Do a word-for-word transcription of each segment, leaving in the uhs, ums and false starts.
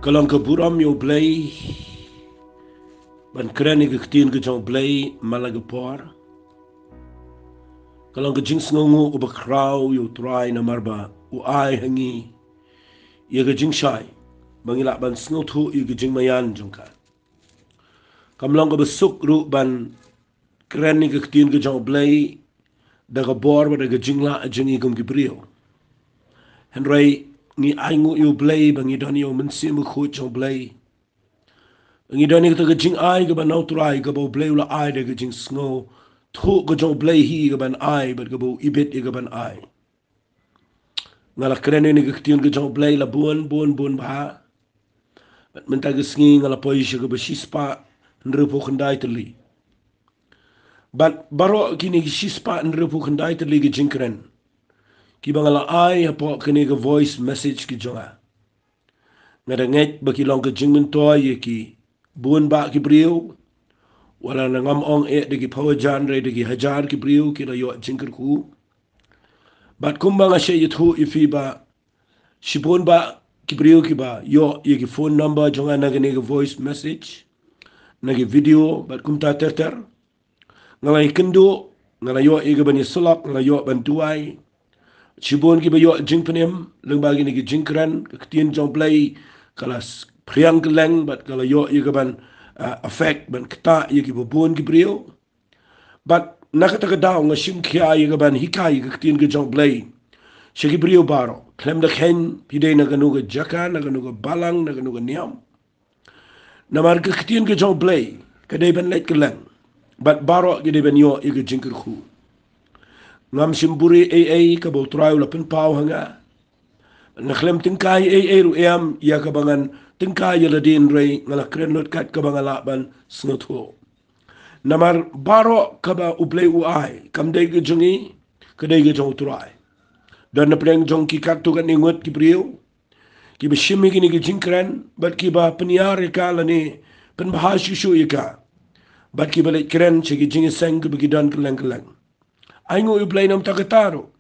Ka long ka burom ïa U Blei ban kren ïa ka ktien ka jong U Blei man la ka por. Ka long ka jingsngewnguh uba khraw ïa U Trai namar ba u ai ha ngi ïa ka jingshai ba ngi lah ban sngewthuh ïa ka jingmaïan jong ka. Kam long kaba suk ruh ban kren ïa ka ktien ka jong U Blei da ka bor bad da ka jinglah jong ngi kum ki briew. Hynrei ngi ainguh ïa U Blei ba ngi don ïa U Mynsiem Bakhuid jong U Blei. Ngi don ïa kata ka jingai kaba na U Trai kaba U Blei u la ai da ka jingsngewthuh ka jong U Blei hi kaban ai bad kaba u ibit ïa kaban ai. Nga la kren ïa ka ktien ka jong U Blei la bun bun bun bha. Bad mynta ka sngi nga la poi sha kaba shispah hynriewphew khyndai tylli. Bad baroh kine ki shispah hynriewphew khyndai tylli ki jingkren kiba nga la ai hapoh kane ka voice message ki jong nga, nga da ngeit ba ki long ka jingmyntoi ïa ki bun bah ki briew. Wat la ngam ong eh da ki phew hajar hynrei da ki hajar ki briew ki la ïoh jingkyrkhu. Bad kumba nga shait ïathuh ïa phi ba shibun bah ki briew kiba ïoh ïa ki phone number jong nga na kane ka voice message, na ki video bad kumta ter ter. Nga la ïakynduh, nga la ïoh ïa kaban ïasyllok, nga la ïoh ban duwai. Shibun kiba ïoh jingpynim lyngba kine ki jingkren, ka ktien jong U Blei ka la phriang kylleng bad ka la ïoh ïa kaban, ah, affect ban ktah ïa kiba bun ki briew. Bad na kata ka daw nga shim khia ïa kaban hikai ïa ka ktien ka jong U Blei sha ki briew baroh, khlem da kheiñ phi dei na kano ka jaka, na kano ka balang, na kano ka niam. Namar ka ktien ka jong U Blei ka dei ban leit kylleng bad baroh ki dei ban ïoh ïa ka jingkyrkhu. Ngam shym buhrieh ei ei kaba U Trai u la pynpaw ha nga. Nga khlem tyngkai ei ei ruh em ïa kaba ngan tyngkai ïa lade, hynrei nga la kren lut kat kaba nga lah ban sngewthuh. Namar baroh kaba U Blei u ai kam dei ka jong ngi, ka dei ka jong U Trai. Don na pdeng jong ki katto katne ngut ki briew kiba shim ïa kine ki jingkren bad kiba pynïar ïa ka lane pynbha shuh shuh ïa ka bad kiba leit kren sha ki jingïaseng kiba ki don kylleng kylleng. Ainguh ïa U Blei namar kata ruh.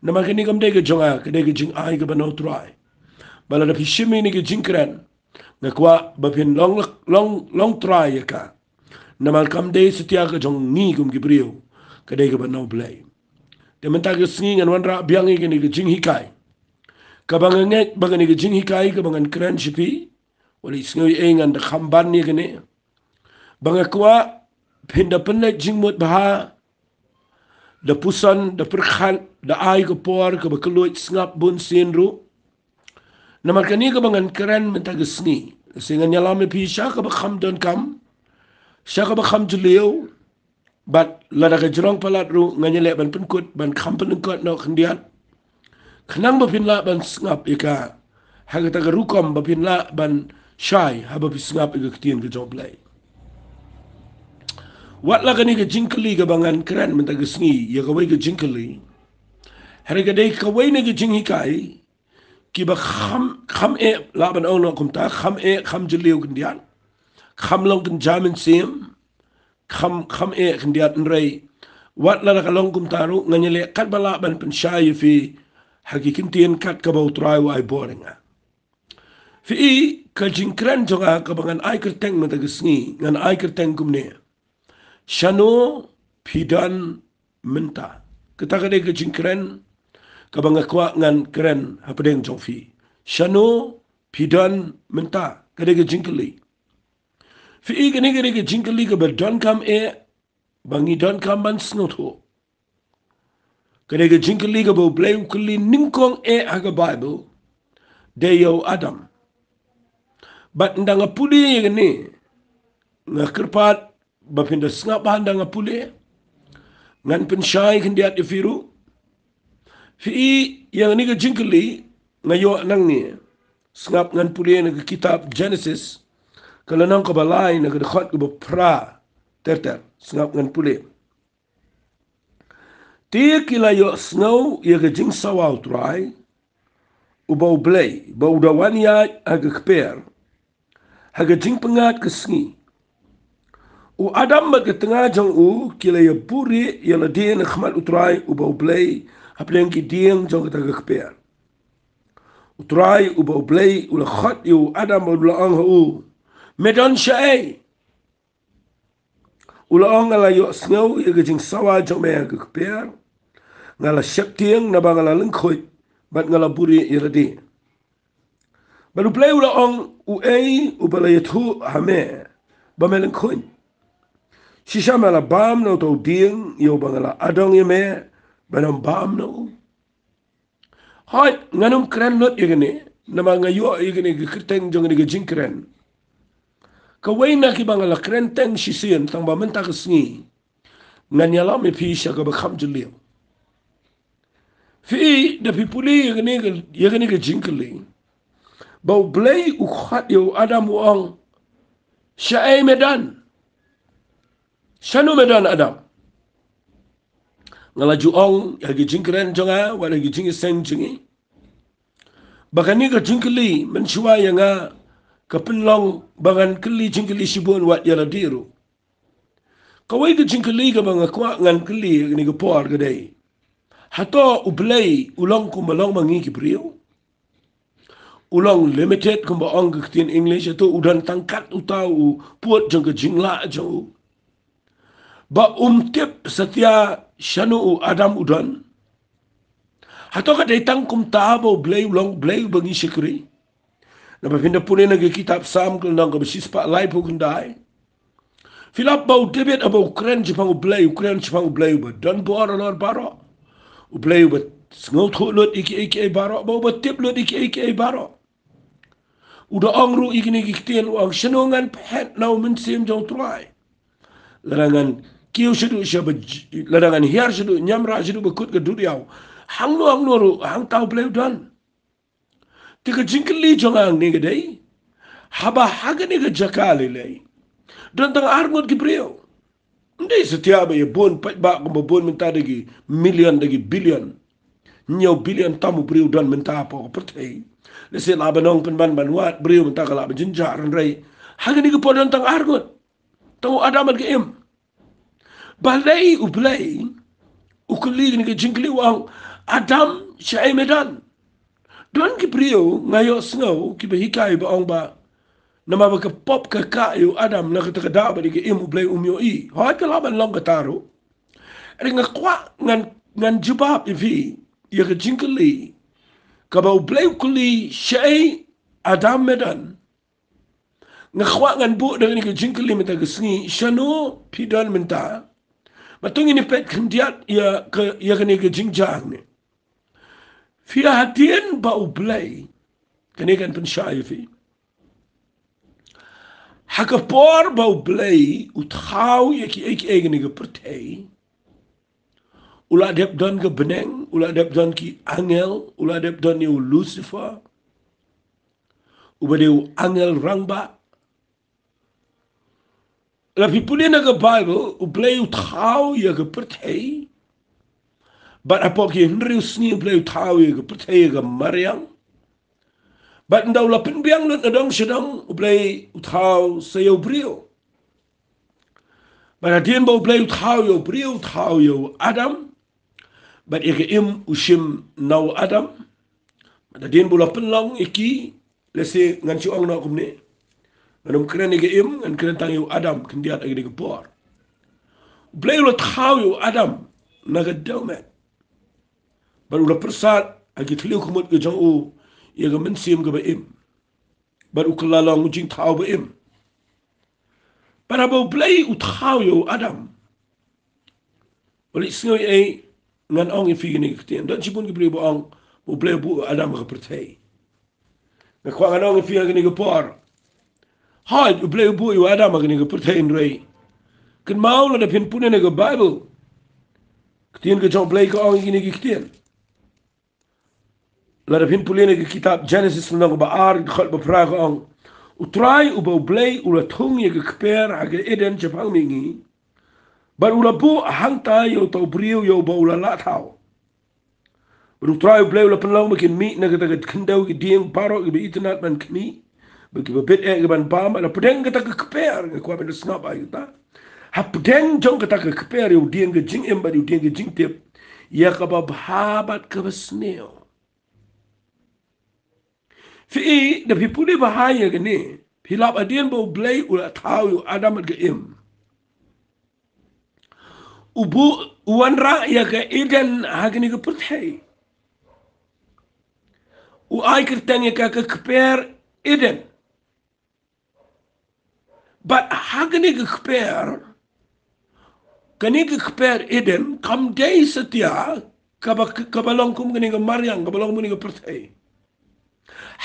Namar kane kam dei ka jong nga, ka dei ka jingai kaba na U Trai. Ba lada phi shim ïa kine ki jingkren, nga kwah ba phin long, long, long trai ïa ka. Namar kam dei satia ka jong ngi kum ki briew, ka dei kaba na U Blei. Te mynta ka sngi ngan wanrah biang ïa kane ka jinghikai kaba nga ngeit ba kane ka jinghikai kaba ngan kren sha phi, wat la sngew ei ei ngan da kham ban ïa kane. Ba nga kwah phin da pynleit jingmut bha, da puson, da pyrkhat, da ai ka por kaba kylluid, sngap bun sien ruh. Namar kane kaba ngan kren mynta ka sngi, lehse ngan ïalam ïa phi sha kaba kham donkam, sha kaba kham jylliew. Bad lada ka jrong palat ruh ngan ïaleh ban pynkut ban kham pynlyngkot noh khyndiat, khnang ba phin lah ban sngap ïa ka ha kata ka rukom ba phin lah ban shai haba phi sngap ïa ka ktien ka jong U Blei. Wat la kane ka jingkylli kaba ngan kren mynta ka sngi ïa kawei ka jingkylli, hynrei ka dei kawei na ka jinghikai kiba kham, kham eh, lah ban ong noh kumta, kham eh, kham jylliew khyndiat, kham long kynja mynsiem, kham, kham eh khyndiat, hynrei wat lada ka long kumta ruh ngan ïaleh katba lah ban pynshai ïa phi ha ki ktien kat kaba U Trai u ai bor ïa nga. Phi i, ka jingkren jong nga kaba ngan ai kyrteng mynta ka sngi, ngan ai kyrteng kumne: Shano phi don mynta? Kata ka dei ka jingkren kaba nga kwah ngan kren hapdeng jong phi. Shano phi don mynta? Ka dei ka jingkylli. Phi i, kane ka dei ka jingkylli kaba donkam eh, ba ngi donkam ban sngewthuh. Ka dei ka jingkylli kaba U Blei u kylli nyngkong eh ha ka Baibl da ïa u Adam. Bad ynda nga pule ïa kane, nga kyrpad ba phin da sngap bha ynda nga pule. Ngan pynshai khyndiat ïa phi ruh. Phi i, ïa kane ka jingkylli nga ïoh nangne. Sngap ngan pule na ka kitab Genesis, ka lynnong kaba lai, na ka dkhot kaba phra ter ter. Sngap ngan pule. Te ki la ïohsngew ïa ka jingsawa U Trai uba U Blei, ba u da wan ïaid ha ka kper ha ka jingpyngngad ka sngi. U Adam bad ka tnga jong u ki la ïabuhrieh ïa lade na khmat U Trai uba U Blei hapdeng ki dieng jong kata ka kper. U Trai uba U Blei u la khot ïa u Adam bad u la ong ha u, me don shaei? U la ong, nga la ïohsngew ïa ka jingsawa jong me ha ka kper, nga la sheptieng naba nga la lyngkhuid bad nga la buhrieh ïa lade. Bad U Blei u la ong, uei uba la ïathuh ha me ba me lyngkhuid? Shisha me la bam na uta u dieng ïa uba nga la adong ïa me ban ym bam na u? Hooid, ngan ym kren lut ïa kane, namar nga ïoh ïa kane ka kyrteng jong kane ka jingkren, kawei na kiba nga la kren teng shisien, tangba mynta ka sngi ngan ïalam ïa phi sha kaba kham jylliew. Phi, da phi pule ïa kane ka, ïa kane ka jingkylli, ba U Blei u khot ïa u Adam u ong, shaei me don? Shano me don, Adam? Nga la ju ong ha ki jingkren jong nga, wat ha ki jingïaseng jong ngi, ba kane ka jingkylli mynshuwa ïa nga ka pynlong ba ngan kylli jingkylli shibun wat ïa lade ruh. Kawei ka jingkylli kaba nga kwah ngan kylli kane ka por ka dei, hato U Blei u long kumba long ma ngi ki briew? U long limited kumba ong ka ktien English, hato u don tang kat uta u pud jong ka jinglah jong u ba um tip satia shano u Adam u don? Hato ka dei tang kumta ba U Blei u long Blei uba ngi shakri? Naba phin da pule na ka kitab Salm ka lynnong kaba shispah laiphew khyndai, phi lap ba u David haba u kren shaphang U Blei, u kren shaphang U Blei uba don bor halor baroh, U Blei uba sngewthuh lut ïa kiei kiei baroh, ba uba tip lut ïa kiei kiei baroh. U da ong ruh ïa kine ki ktien, u ong, shano ngan phet na u mynsiem jong U Trai? Lada ngan kiew shaduh sha ba j-, lada ngan hiar shaduh, niamra shaduh ba kut ka duriaw, hangno hangno ruh hangta U Blei u don. Te ka jingkylli jong nga hangne ka dei, haba ha kane ka jaka lei lei don tang ar ngut ki briew, ym dei satia ba ïa bun paidbah kumba bun mynta, da ki million, da ki billion, hynñiew billion tam u briew don mynta hapoh ka pyrthei. Lehse lah ban ong pynban ban wad briew mynta ka lah ban jynjar, hynrei ha kane ka por don tang ar ngut, tang u Adam bad ka Im. Balei U Blei u kylli kane ka jingkylli, u ong, Adam, shaei me don? Don ki briew nga ïohsngew kiba hikai ba ong ba namar ba ka pop ka kah ïa u Adam na kata ka daw bad ïa ka Im, U Blei um ïohi. Hooid, ka lah ban long kata ruh. Hynrei nga kwah ngan, ngan jubab ïa phi ïa ka jingkylli kaba U Blei u kylli, shaei Adam me don? Nga kwah ngan buh da kane ka jingkylli mynta ka sngi, shano phi don mynta? Bad to ngin ïa peit khyndiat ïa ka, ïa kane ka jingjia hangne. Phi, hadien ba U Blei, kane kan pynshai ïa phi, ha ka por ba U Blei u thaw ïa kiei kiei ha kane ka pyrthei, u la dep don ka bneng, u la dep don ki angel, u la dep don ïa u Lucifer, uba dei u angel rangbah. Lada phi pule na ka Baibl, U Blei u thaw ïa ka pyrthei, bad hapoh ki hynriew sngi U Blei u thaw ïa ka pyrthei, ïa ka mariang. Bad ynda u la pynbiang lut na dong sha dong, U Blei u thaw sa ïa u briew. Bad hadien ba U Blei u thaw ïa u briew, u thaw ïa u Adam, bad ïa ka Im u shim na u Adam. Bad hadien ba u la pynlong ïa ki, lehse ngan shu ong noh kumne, ngan ym kren ïa ka Im, ngan kren tang ïa u Adam khyndiat ha kane ka por. U Blei u la thaw ïa u Adam na ka dewmet, bad u la pyrsad ha ki thliew khmut ka jong u ïa ka mynsiem kaba im, bad u kylla long u jingthaw ba im. Bad haba U Blei u thaw ïa u Adam, wat leit sngew ei ei, ngan ong ïa phi kane ka ktien. Don shibun ki briew ba ong ba U Blei u buh ïa u Adam ha ka pyrthei. Nga kwah ngan ong ïa phi ha kane ka por, hooid, U Blei u buh ïa u Adam ha kane ka pyrthei, hynrei kynmaw, lada phin pule na ka Baibl, ktien ka jong U Blei ka ong ïa kine ki ktien. Lada phin pule na ka kitab Genesis lynnong kaba ar, dkhot ba phra, ka ong, U Trai uba U Blei u la thung ïa ka kper ha ka Eden shaphang mihngi, bad u la buh hangta ïa uta u briew ïa uba u la lah thaw. Bad U Trai U Blei u la pynlong ba kin mih na kata ka khyndew ki dieng baroh kiba itynnad ban khmih, bad kiba bit eh ki ban bam. Bad hapdeng kata ka kper, nga kwah ban da sngap ïa kata, hapdeng jong kata ka kper, ïa u dieng ka jingim bad ïa u dieng ka jingtip, ïa kaba bha bad kaba sniew. Phi i, da phi pule bha ïa kane, phi lap hadien ba U Blei u la thaw ïa u Adam bad ka Im, u buh, u wanrah ïa ka Eden ha kane ka pyrthei. U ai kyrteng ïa ka ka kper Eden. Bad ha kane ka kper, kane ka kper Eden kam dei satia kaba, kaba long kum kane ka mariang, kaba long kum kane ka pyrthei.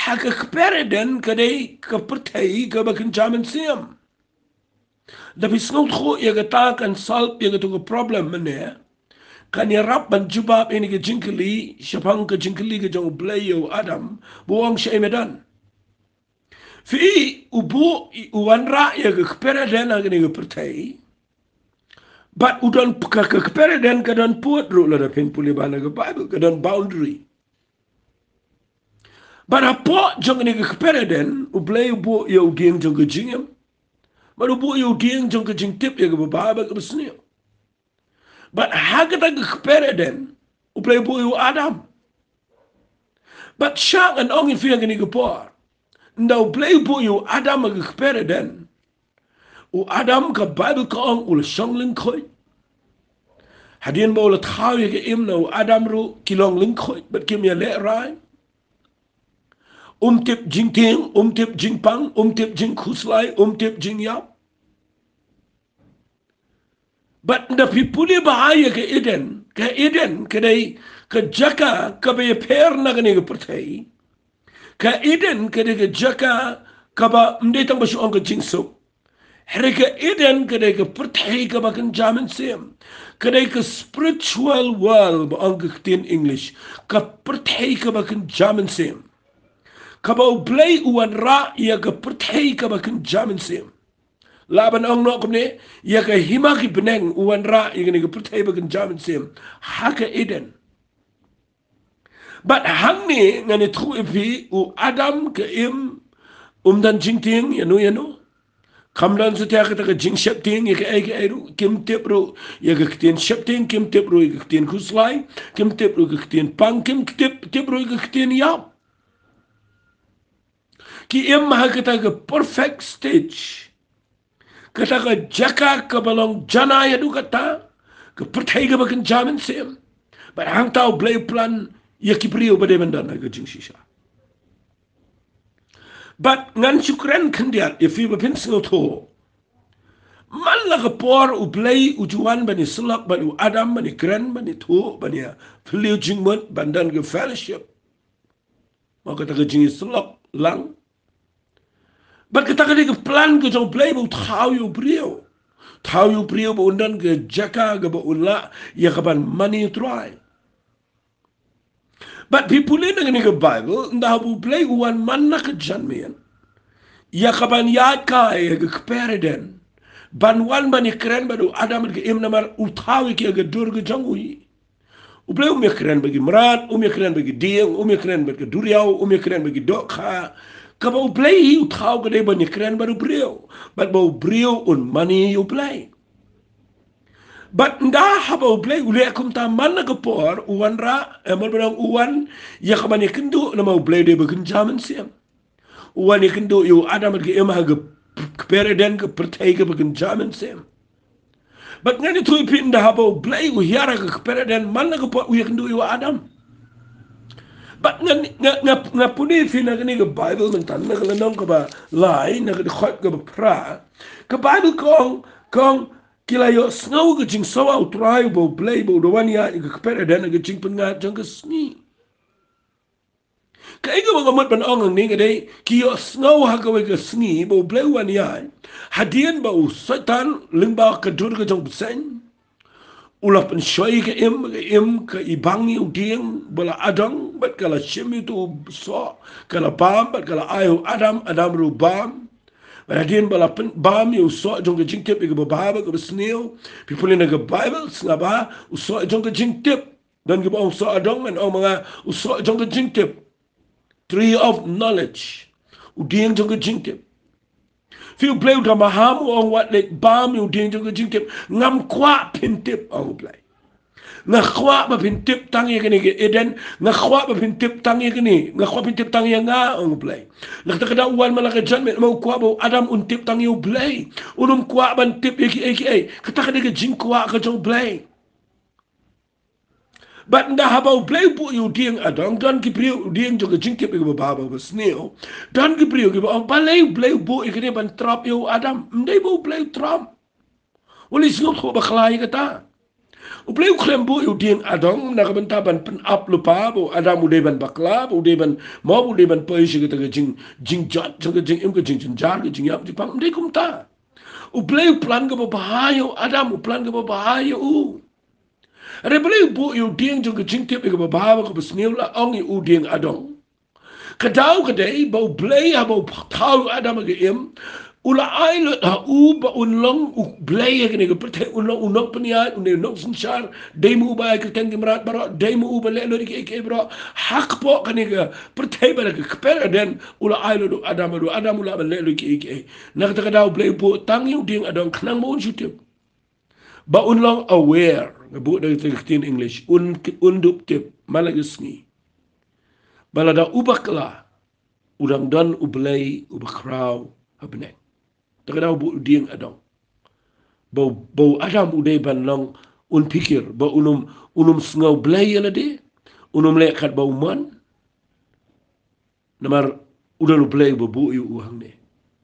Ha ka kper Eden ka dei ka pyrthei kaba kynja mynsiem. Da phi sngewthuh ïa kata kan solve ïa kato ka problem mynne. Kan ïarap ban jubab ïa kane ka jingkylli shaphang ka jingkylli ka jong U Blei ïa u Adam, ba u ong shaei me don. Phi i, u buh, u wanrah ïa ka kper Eden ha kane ka pyrthei. Bad u don p-, ka, ka kper Eden ka don pud ruh, lada phin pule bha na ka Bible, ka don boundary. Bad hapoh jong kane ka kper Eden, U Blei u buh ïa u dieng jong ka jingim. Bad u buh ïa u dieng jong ka jingtip ïa kaba bha bad kaba sniew. Bad ha kata ka kper Eden, U Blei u buh ïa u Adam. Bad sha ngan ong ïa phi ha kane ka por, ynda U Blei u buh ïa u Adam ha ka kper Eden, u Adam ka Bible ka ong u la shong lyngkhuid. Hadien ba u la thaw ïa ka Im, na u Adam ruh ki long lyngkhuid bad kim ïalehrain. Um tip jingtieng, um tip jingpang, um tip jingkhuslai, um tip jingïap. Bad ynda phi pule bha ïa ka Eden, ka Eden ka dei ka jaka kaba ïapher na kane ka pyrthei. Ka Eden ka dei ka jaka kaba ym dei tang ba shu ong ka jingsuk. Hynrei ka Eden ka dei ka pyrthei kaba kynja mynsiem. Ka dei ka spiritual world, ba ong ka ktien English. Ka pyrthei kaba kynja mynsiem. Kaba U Blei u wanrah ïa ka pyrthei kaba kynja mynsiem. Lah ban ong noh kumne, ïa ka hima ki bneng u wanrah ïa kane ka pyrthei ba kynja mynsiem ha ka Eden. Bad hangne ngan ïathuh ïa phi, u Adam, ka Im, um don jingtieng ïano ïano. Kam don satia kata ka jingsheptieng ïa kaei kaei ruh, kim tip ruh ïa ka ktien sheptieng, kim tip ruh ïa ka ktien khuslai, kim tip ruh ïa ka ktien pang, kim tip, tip ruh ïa ka ktien ïap. Ki im ha kata ka perfect stage. Kata ka jaka kaba long janai haduh katta, ka pyrthei kaba kynja mynsiem. Bad hangta U Blei u plan ïa ki briew ba dei ban don ha ka jingshisha. Bad ngan shu kren khyndiat ïa phi ba phin sngewthuh. Man la ka por U Blei u ju wan ban ïasyllok bad u Adam, ban ïakren, ban ïathuh, ban ïa phylliew jingmut, ban don ka fellowship. Ma kata ka jingïasyllok lang. Bad kata ka dei ka plan ka jong U Blei ba u thaw ïa u briew. Thaw ïa u briew ba un don ka jaka kaba un lah ïa kaban mane ïa u Trai. Bad phi pule na kane ka Bible, ynda haba U Blei u wan man na ka janmiet, ïa kaban ïaid kai ïa ka kper Eden, ban wan ban ïakren bad u Adam bad ka Im, namar u thaw ïa ki ha ka dur ka jong u hi. U Blei um ïakren bad ki mrad, um ïakren bad ki dieng, um ïakren bad ka duriaw, um ïakren bad ki dohkha. Kaba U Blei hi u thaw ka dei ban ïakren bad u briew, bad ba u briew un mane ïa U Blei. Bad ynda haba U Blei u leh kumta man na ka por, u wanrah, eh, mut ban ong u wan ïa kaban ïakynduh, namar U Blei u dei ba kynja mynsiem. U wan ïakynduh ïa u Adam bad ka Im ha ka kper Eden, ka pyrthei kaba kynja mynsiem. Bad ngan ïathuh ïa phi, ynda haba U Blei u hiar ha ka kper Eden, man na ka por u ïakynduh ïa u Adam. Bad ngan, nga, nga, nga pule ïa phi na kane ka Bible mynta, na ka lynnong kaba lai, na ka dkhot kaba phra. Ka Bible ka ong, ka ong, ki la ïohsngew ka jingsawa U Trai uba U Blei, ba u da wan ïaid ha ka kper Eden ha ka jingpyngngad jong ka sngi. Kaei kaba nga mut ban ong hangne ka dei, ki ïohsngew ha kawei ka sngi ba U Blei u wan ïaid, hadien ba u Soitan lyngba ka dur ka jong u bseiñ u la pynshoi ïa ka Im, ka Im ka ibang ïa u dieng ba la adong, bad ka la shim ïa uto u soh, ka la bam, bad ka la ai ïa u Adam, Adam ruh u bam. Bad hadien ba la pyn-, bam ïa u soh jong ka jingtip, ïa kaba bha bad kaba sniew, phi pule na ka Bible, sngap bha, u soh jong ka jingtip. Don kiba ong soh adong, ngan ong ma nga, u soh jong ka jingtip. Tree of knowledge. U dieng jong ka jingtip. Phi, U Blei u da maham, u ong, wat leit bam ïa u dieng jong ka jingtip. Ngam kwah phin tip, ong U Blei. Nga kwah ba phin tip tang ïa kane ka Eden, nga kwah ba phin tip tang ïa kane, nga kwah phin tip tang ïa nga, ong U Blei. Na kata ka daw u wan man la ka jingmut, namar u kwah ba u Adam un tip tang ïa U Blei. Un ym kwah ban tip ïa kiei kiei. Kata ka dei ka jingkwah ka jong U Blei. Bad ynda haba U Blei u buh ïa u dieng adong, don ki briew, u dieng jong ka jingtip ïa kaba bha bad kaba sniew. Don ki briew kiba ong, balei U Blei u buh ïa kane ban trap ïa u Adam? Ym dei ba U Blei u trap. Wat leit sngewthuh bakla ïa kata. U Blei u khlem buh ïa u dieng adong na ka bynta ban pynap lypa ba u Adam u dei ban bakla, ba u dei ban, mo, ba u dei ban poi sha kata ka jing, jingjot, sha ka jingim, ka jingjynjar, ka jingïap jingpang. Ym dei kumta. U Blei u plan kaba bha ïa u Adam, u plan kaba bha ïa u. Hynrei balei u buh ïa u dieng jong ka jingtip ïa kaba bha bad kaba sniew, la ong ïa u dieng adong? Ka daw ka dei ba U Blei haba u thaw ïa u Adam ha ka im, u la ai lut ha u ba un long u blei ïa kane ka pyrthei, un long u nongpynïaid, un dei u nongsynshar, dei ma u ba ai kyrteng ki mrad baroh, dei ma u ba leh lut ïa kiei kiei baroh. Ha kpoh kane ka pyrthei bad ha ka kper Eden, u la ai lut u Adam, u Adam u lah ban leh lut ïa kiei kiei. Na kata ka daw U Blei u buh tang ïa u dieng adong khnang ba un shu tip. Ba un long aware, nga buh da ka ktien English, un, un dup tip man la ka sngi ba lada u bakla, u dang don U Blei uba khraw ha bneng. Te ka daw u buh u dieng adong. Ba u, ba u Adam u dei ban long un phikir, ba un ym, un ym sngew blei ïa lade, un ym leh katba u mon. Namar u don U Blei uba buh ïa u hangne.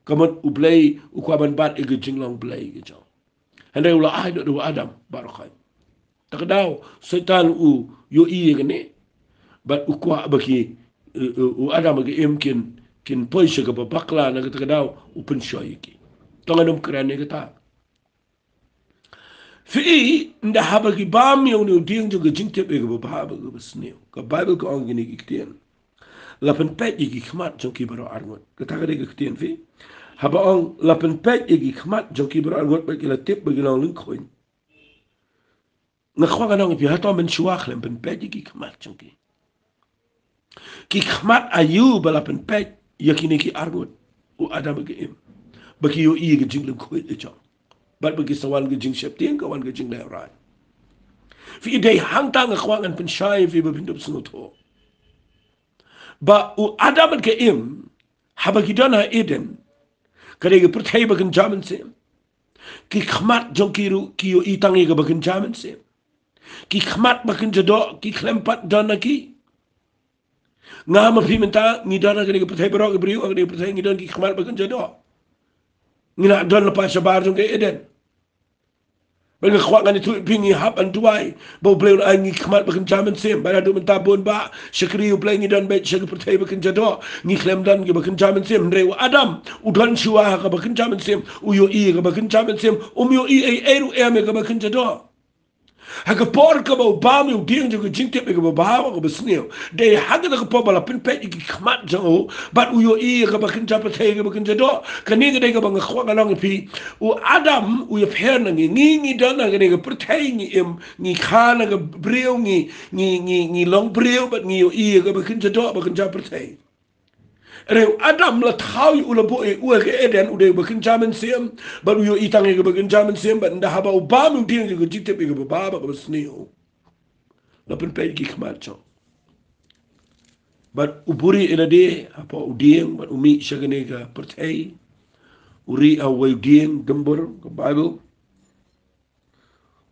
Ka mut U Blei u kwah ban bat ïa ka jinglong blei ka jong. Hynrei u la ai da u Adam baroh khoit. Te ka daw Soitan u ïohi ïa kane. Bad u kwah ba ki, eh, eh, u Adam ha ka im kin, kin poi sha kaba bakla, na kata ka daw u pynshoi ïa ki. Te ngan ym kren ïa kata. Phi i, ynda haba ki bam ïa une u dieng jong ka jingtip ïa kaba bha bad kaba sniew, ka Baibl ka ong kine ki ktien: La pynpeit ïa ki khmat jong ki baroh arngut. Kata ka dei ka ktien, phi. Haba ong la pynpeit ïa ki khmat jong ki baroh arngut bad ki la tip ba ki long lyngkhuid. Nga kwah ngan ong ïa phi, hato mynshuwa khlem pynpeit ïa ki khmat jong ki? Ki khmat aïu ba la pynpeit ïa kine ki arngut, u Adam bad ka Im, ba ki ïohi ïa ka jinglyngkhuid ka jong, bad ba ki sa wan ka jingsheptieng, ka wan ka jinglehrain? Phi i, dei hangta nga kwah ngan pynshai ïa phi ba phin dup sngewthuh ba u Adam bad ka Im, haba ki don ha Eden, ka dei ka pyrthei ba kynja mynsiem. Ki khmat jong ki ruh ki ïohi tang ïa kaba kynja mynsiem. Ki khmat ba kynja doh ki khlem pat don ha ki. Nga ma phi mynta ngi don ha kane ka pyrthei baroh ki briew, ha kane ka pyrthei ngi don ki khmat ba kynja doh. Ngi la don lypa shabar jong ka Eden. Bad nga kwah ngan ïathuh ïa phi, ngi hap ban duwai ba U Blei un ai ngi khmat ba kynja mynsiem. Bad haduh mynta bun bah shakri U Blei ngi don beit sha ka pyrthei ba kynja doh, ngi khlem don kiba kynja mynsiem. Hynrei u Adam u don shuwa ha kaba kynja mynsiem, u ïohi ïa kaba kynja mynsiem, um ïohi ei ei ruh em ïa kaba kynja doh. Ha ka por kaba u bam ïa u dieng jong ka jingtip ïa kaba bha bad kaba sniew, dei ha kata ka por ba la pynpeit ïa ki khmat jong u, bad u ïohi ïa kaba kynja pyrthei, ïa kaba kynja doh. Kane ka dei kaba nga kwah ngan ong ïa phi. U Adam u ïapher na ngi, ngi, ngi don ha kane ka pyrthei, ngi im, ngi kha na ka briew, ngi, ngi, ngi, ngi long briew, bad ngi ïohi ïa kaba kynja doh, ba kynja pyrthei. Hynrei u Adam la thaw ïa u, la buh ïa u ha ka Eden, u dei uba kynja mynsiem, bad u ïohi tang ïa kaba kynja mynsiem, bad ynda haba u bam ïa u dieng jong ka jingtip ïa kaba bha bad kaba sniew, la pynpeit ïa ki khmat jong u. Bad u buhrieh ïa lade hapoh u dieng, bad u mih sha kane ka pyrthei. U rieh ha uwei u dieng dymbur, ka Baibl,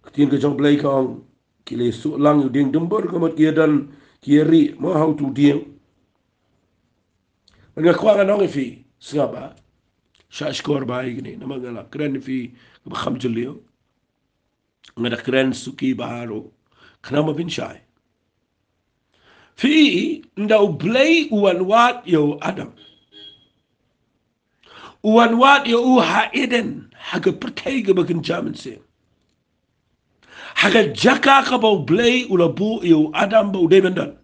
ka ktien ka jong U Blei ka ong, ki la ïasuh lang ïa u dieng dymbur, ka mut ki ïa don, ki ïa rieh mo ha utu u dieng. Bad nga kwah ngan ong ïa phi, sngap bha, shah shkor bha ïa kine, namar nga la kren ïa phi kaba kham jylliew. Nga da kren suki bha ruh, khnang ba phin shai. Phi i, ynda U Blei u wan wad ïa u Adam, u wan wad ïa u ha Eden, ha ka pyrthei kaba kynja mynsiem, ha ka jaka kaba U Blei u la buh ïa u Adam ba u dei ban don.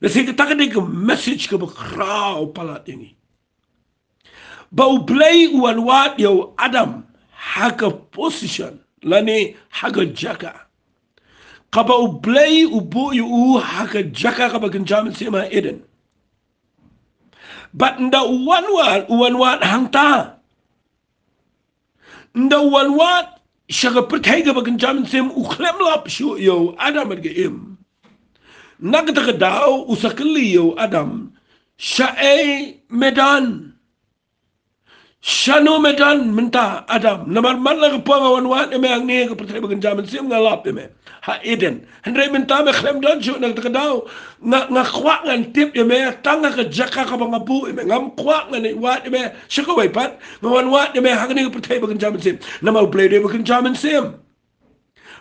Lehse kata ka dei ka message kaba khraw palat ïa ngi, ba U Blei u wan wad ïa u Adam ha ka position lane ha ka jaka kaba U Blei u buh ïa u, ha ka jaka kaba kynja mynsiem ha Eden. Bad ynda u wan wad, u wan wad hangta. Ynda u wan wad, sha ka pyrthei kaba kynja mynsiem, u khlem lap shuh ïa u Adam bad ka Im. Na kata ka daw u sa kylli ïa u Adam, shaei me don? Shano me don mynta, Adam? Namar man la ka por nga wan wad ïa me hangne ha ka pyrthei ba kynja mynsiem, nga lap ïa me ha Eden. Hynrei mynta me khlem don shuh. Na kata ka daw nga, nga kwah ngan tip ïa me tang ha ka jaka kaba nga buh ïa me. Ngam kwah ngan wad ïa me sha kawei pat. Nga wan wad ïa me ha kane ka pyrthei ba kynja mynsiem. Namar U Blei u dei ba kynja mynsiem.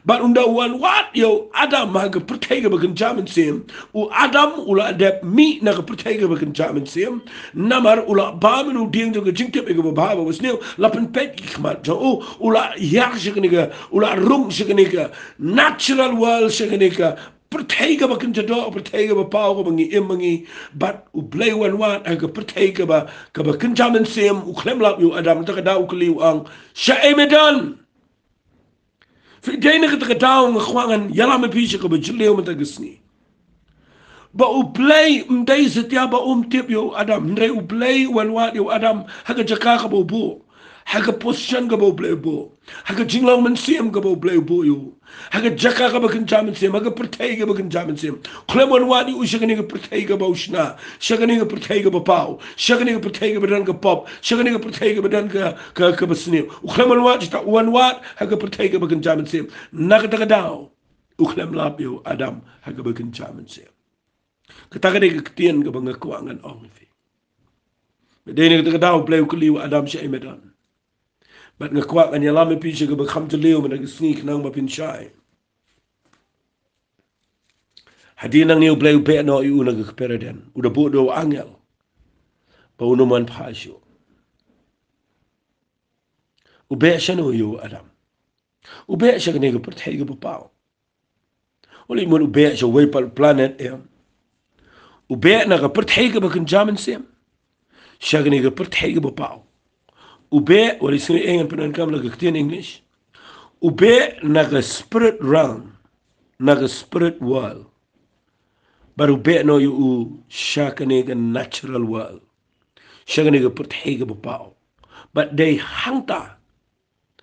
Bad ynda u wan wad ïa u Adam ha ka pyrthei kaba kynja mynsiem, u Adam u la dep mih na ka pyrthei kaba kynja mynsiem. Namar u la bam ïa u dieng jong ka jingtip ïa kaba bha bad basniew, la pynpeit ki khmat jong u, u la ïar sha kane ka, u la rung sha kane ka natural world, sha kane ka pyrthei kaba kynja doh, pyrthei kaba paw, kaba ngi im ma ngi. Bad U Blei u wan wad ha ka pyrthei kaba, kaba kynja mynsiem, u khlem lap ïa u Adam. Kata ka daw u kylli, u ong, shaei me don? Phi dei, na kata ka daw nga kwah ngan ïalam ïa phi sha kaba jylliew mynta ka sngi, ba U Blei um dei satia ba um tip ïa u Adam, hynrei U Blei u wan wad ïa u Adam ha ka jaka kaba u buh, ha ka position kaba U Blei u buh, ha ka jinglong mynsiem kaba U Blei u buh ïa u, ha ka jaka kaba kynja mynsiem, ha ka pyrthei kaba kynja mynsiem. U khlem wan wad ïa u sha kane ka pyrthei kaba u shna, sha kane ka pyrthei kaba paw, sha kane ka pyrthei kaba don ka pop, sha kane ka pyrthei kaba don ka, ka, kaba sniew. U khlem wan wad shata, u wan wad ha ka pyrthei kaba kynja mynsiem. Na kata ka daw u khlem lap ïa u Adam ha kaba kynja mynsiem. Kata ka dei ka ktien kaba nga kwah ngan ong ïa phi. Ba dei na kata ka daw U Blei u kylli ïa u Adam, shaei me don? Bad nga kwah ngan ïalam ïa phi sha kaba kham jylliew mynta ka sngi khnang ba phin shai. Hadien nangne U Blei u beh noh ïa u na ka kper Eden. U da buh da u angel ba un ym wan phai shuh. U beh shano ïa u Adam? U beh sha kane ka pyrthei kaba paw. U leit mut u beh sha wei pat planet, em? U beh na ka pyrthei kaba kynja mynsiem sha kane ka pyrthei kaba paw. U beh, wat leit sngewieit, ngan pyndonkam la ka ktien English. U beh na ka spirit realm, na ka spirit world. Bad u beh noh ïa u sha kane ka natural world, sha kane ka pyrthei kaba paw. Bad dei hangta,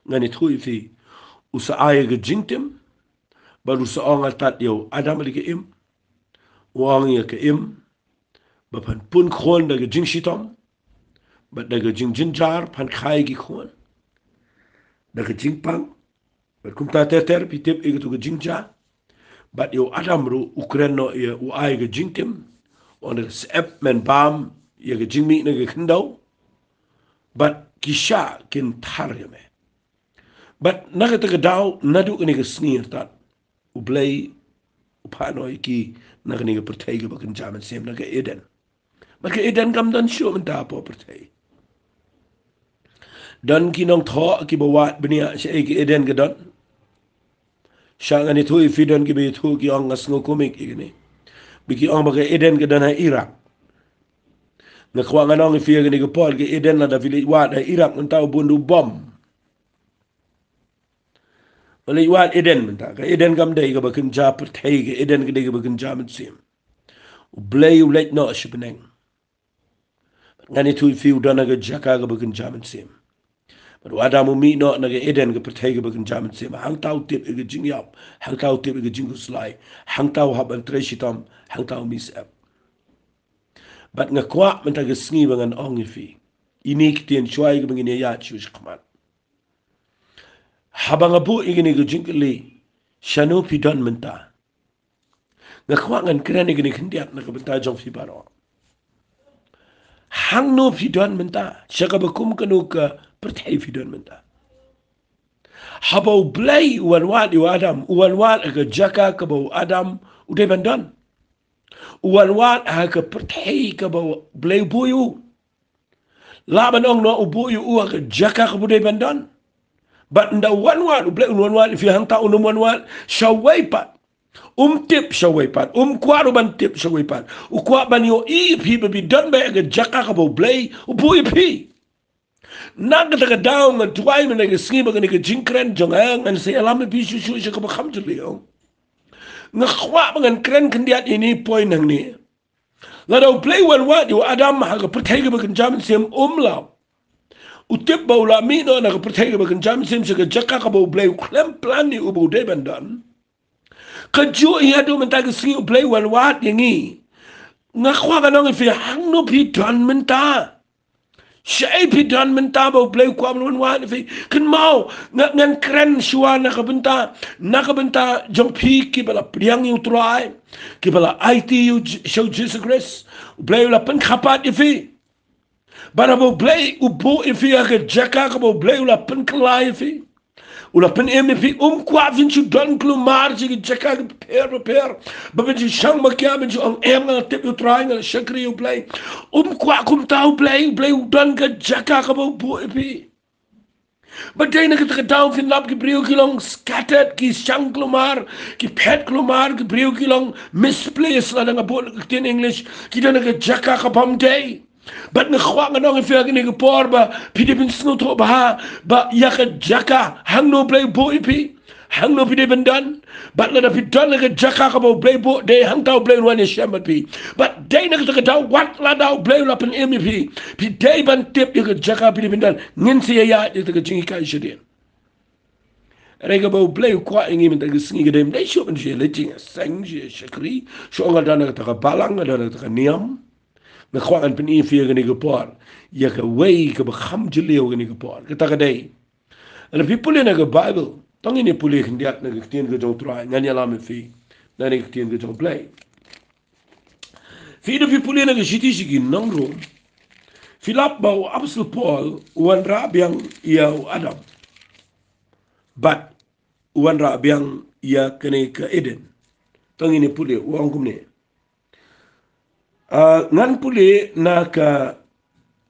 ngan ïathuh ïa phi, u sa ai ïa ka jingtim, bad u sa ong artat ïa u Adam bad ka Im. U ong ïa ka Im ba phan pun khun da ka jingshitom, bad da ka jingjynjar phan kha ïa ki khun, da ka jingpang. Bad kumta ter ter, phi tip ïa kato ka jingjia. Bad ïa u Adam ruh u kren noh ïa, u ai ka jingtim, u ong, da ka syep men bam ïa ka jingmih na ka khyndew, bad ki shah kin thar ïa me. Bad na kata ka daw, naduh kane ka sngi artat, U Blei u phah noh ïa ki na kane ka pyrthei kaba kynja mynsiem, na ka Eden. Bad ka Eden kam don shuh mynta hapoh pyrthei. Don ki nongthoh kiba wad bniah shaei ka Eden ka don. Shah ngan ïathuh ïa phi, don kiba ïathuh, ki ong, nga sngew kumne ïa kane, ba ki ong ba ka Eden ka don ha Iraq. Nga kwah ngan ong ïa phi ha kane ka por, ka Eden lada phi leit wad ha Iraq mynta, u bun u bom. Ba leit wad Eden mynta, ka Eden kam dei kaba kynja pyrthei, ka Eden ka dei kaba kynja mynsiem. U Blei u leit noh sha bneng. Bad ngan ïathuh ïa phi, u don ha ka jaka kaba kynja mynsiem. Bad u Adam u mih noh na ka Eden, ka pyrthei kaba kynja mynsiem. Hangta u tip ïa ka jingïap, hangta u tip ïa ka jingkhuslai, hangta u hap ban trei shitom, hangta u mih syep. Bad nga kwah mynta ka sngi ba ngan ong ïa phi ine i ktien shuwa ïa kaba ngin ïaid shuh shakhmat. Haba nga buh ïa kane ka jingkylli, shano phi don mynta, nga kwah ngan kren ïa kane khyndiat na ka bynta jong phi baroh. Hangno phi don mynta, sha kaba kum kano ka pyrthei phi don mynta. Haba U Blei u wan wad ïa u Adam, u wan wad ha ka jaka kaba u Adam u dei ban don. U wan wad ha ka pyrthei kaba U Blei u buh ïa u. Lah ban ong noh u buh ïa u ha ka jaka kaba u dei ban don. Bad ynda u wan wad, U Blei un wan wad ïa phi hangta, un ym wan wad shawei pat. Um tip shawei pat, um kwah ruh ban tip shawei pat. U kwah ban ïohi ïa phi ba phi don beit ha ka jaka kaba U Blei u buh ïa phi. Na kata ka daw nga duwai mynta ka sngi ba kane ka jingkren jong nga ngan sa ïalam ïa phi shuh shuh sha kaba kham jylliew. Nga kwah ba ngan kren khyndiat ïa ine i point hangne. Lada U Blei u wan wad ïa u Adam ha ka pyrthei kaba kynja mynsiem, um lap. u tip ba u la mih noh na ka pyrthei kaba kynja mynsiem sha ka jaka kaba U Blei u khlem plan ïa u ba u dei ban don. Kajuh ïa haduh mynta ka sngi U Blei u wan wad ïa ngi. Nga kwah ban ong ïa phi, hangno phi don mynta? Shaei phi don mynta ba U Blei u kwah ban wan wad ïa phi? Kynmaw, nga, ngan kren shuwa na ka bynta, na ka bynta jong phi kiba la pdiang ïa U Trai, kiba la aiti ïa U J-, sha U Jisu Khrist. U Blei u la pynkhapat ïa phi. Bad haba U Blei u buh ïa phi ha ka jaka kaba U Blei u la pynkylla ïa phi, u la pynim ïa phi, um kwah phin shu don kulmar sha ki jaka ki bapher bapher, ba phin shu shang makia, phin shu ong, em, nga la tip ïa U Trai, nga la shakri ïa U Blei. Um kwah kumta U Blei. U Blei u don ka jaka kaba u buh ïa phi. Ba dei na kata ka daw phin lap ki briew ki long scattered, ki shang kulmar, ki phet kulmar, ki briew ki long misplaced, lada nga buh na ka ktien English, ki don ha ka jaka ka bym dei. Bad nga kwah ngan ong ïa phi ha kane ka por ba phi dei ban sngewthuh bha ba ïa ka jaka hangno U Blei u buh ïa phi, hangno phi dei ban don. Bad lada phi don ha ka jaka kaba U Blei u buh, dei hangta U Blei un wan ïashem bad phi. Bad dei na kata ka daw, wat lada U Blei u la pynim ïa phi, phi dei ban tip ïa ka jaka phi dei ban don. Ngin sa ïaid ïa kata ka jinghikai shadien. Hynrei kaba U Blei u kwah ïa ngi mynta ka sngi ka dei, ym dei shuh ban shu ïaleit jingïaseng, shu ïashakri, shu ong nga don ha kata ka balang, nga don ha kata ka niam. Nga kwah ngan pyni ïa phi ha kane ka por ïa kawei kaba kham jylliew ha kane ka por. Kata ka dei, lada phi pule na ka Baibl, to ngin ïa pule khyndiat na ka ktien ka jong U Trai, ngan ïalam ïa phi na ka ktien ka jong U Blei. Phi, lada phi pule na ka shithi sha ki nong Rom, phi lap ba u Apostol Paul u wanrah biang ïa u Adam. Bad u wanrah biang ïa kane ka Eden. To ngin ïa pule, u ong kumne. Ah, ngan pule na ka,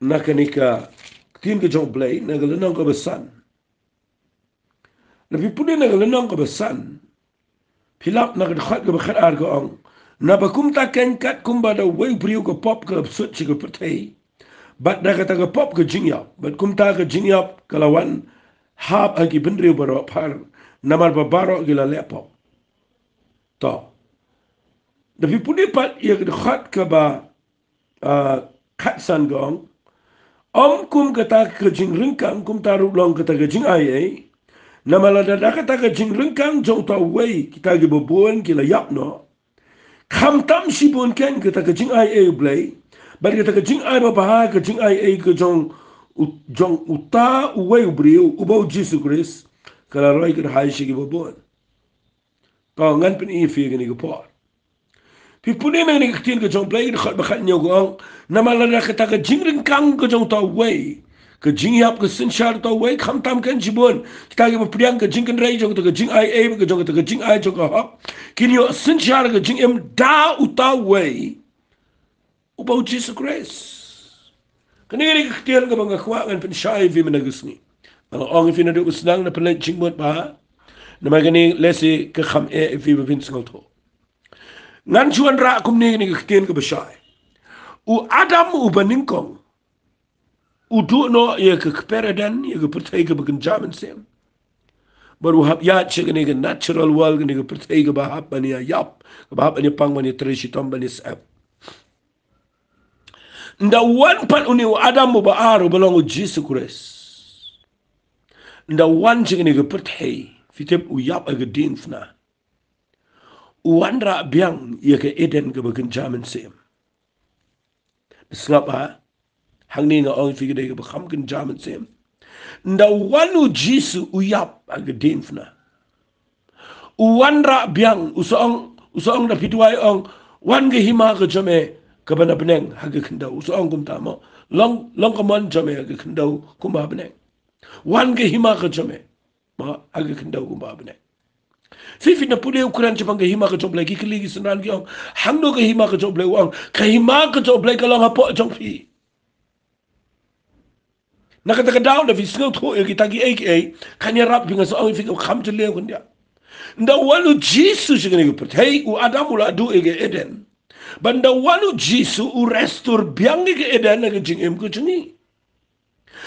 na kane ka ktien ka jong U Blei, na ka lynnong kaba san. Lada phi pule na ka lynnong kaba san, phi lap na ka dkhot kaba khatar ka ong, naba kumta keiñ katkum ba da uwei u briew ka pop ka la bsut sha ka pyrthei, bad da kata ka pop ka jingïap, bad kumta ka jingïap ka la wan hap ha ki bynriew baroh phar, namar ba baroh ki la leh pop. To, lada phi pule pat ïa ka dkhot kaba, ah, khatsan ka ong, ym kum kata ka jingryngkang, kumta ruh long kata ka jingaiei. Namar lada da kata ka jingryngkang jong uta uwei kita kiba bun ki la ïap noh, khamtam shibun keiñ kata ka jingaiei U Blei, bad kata ka jingai babha, ka jingaiei ka jong u, jong uta uwei u briew uba u Jisu Khrist, ka la roi kyrhai sha kiba bun. To ngan pyni ïa phi ha kane ka por. Phi pule na kane ka ktien ka jong U Blei, ka dkhot ba khathynñiew ka ong, namar lada kata ka jingryngkang ka jong uta uwei, ka jingïap ka synshar uta uwei, khamtam keiñ shibun kita kiba pdiang ka jingkynrei jong kata ka jingaiei, ka jong kata ka jingai jong ka hok, kin ïoh synshar ka jingim da uta uwei uba u Jisu Khrist. Kane, kane ka ktien kaba nga kwah ngan pynshai ïa phi mynta ka sngi. Nga la ong ïa phi naduh ba sdang, da pynleit jingmut bha. Namar kane lehse ka kham eh ïa phi ba phin sngewthuh. Ngan shu wanrah kumne kane ka ktien kaba shai. U Adam uba nyngkong u duh noh ïa ka kper Eden, ïa ka pyrthei kaba kynja mynsiem. Bad u hap ïaid sha kane ka natural world, kane ka pyrthei kaba hap ban ïa ïap, kaba hap ban ïa pang, ban ïa trei shitom, ban ïa syep. Ynda wan pat une u Adam uba ar uba long u Jisu Khrist, ynda wan sha kane ka pyrthei, phi tip u ïap ha ka diengphna. U wanrah biang ïa ka Eden kaba kynja mynsiem. Sngap ha, hangne nga ong ïa phi ka dei kaba kham kynja mynsiem. Ynda wan u Jisu u ïap ha ka diengphna, u wanrah biang, u sa ong, u sa ong da phi duwai ong, wan ka hima ka jong me kaba na bneng ha ka khyndew. U sa ong kumta mo, long, long ka mon jong me ha ka khyndew kumba ha bneng. Wan ka hima ka jong me mo ha ka khyndew kumba ha bneng. Phi, phi na pule u kren shaphang ka hima ka jong U Blei, ki kylli ki synran ki ong, hangno ka hima ka jong U Blei? U ong, ka hima ka jong U Blei ka long hapoh jong phi. Na kata ka daw, da phi sngewthuh ïa kita kiei kiei, kan ïarap ïa phi, nga sa ong ïa phi ka kham jylliew khyndiat. Ynda wan u Jisu sha kane ka pyrthei, u Adam u la duh ïa ka Eden. Bad ynda wan u Jisu u restore biang ïa ka Eden ha ka jingim ka jong ngi.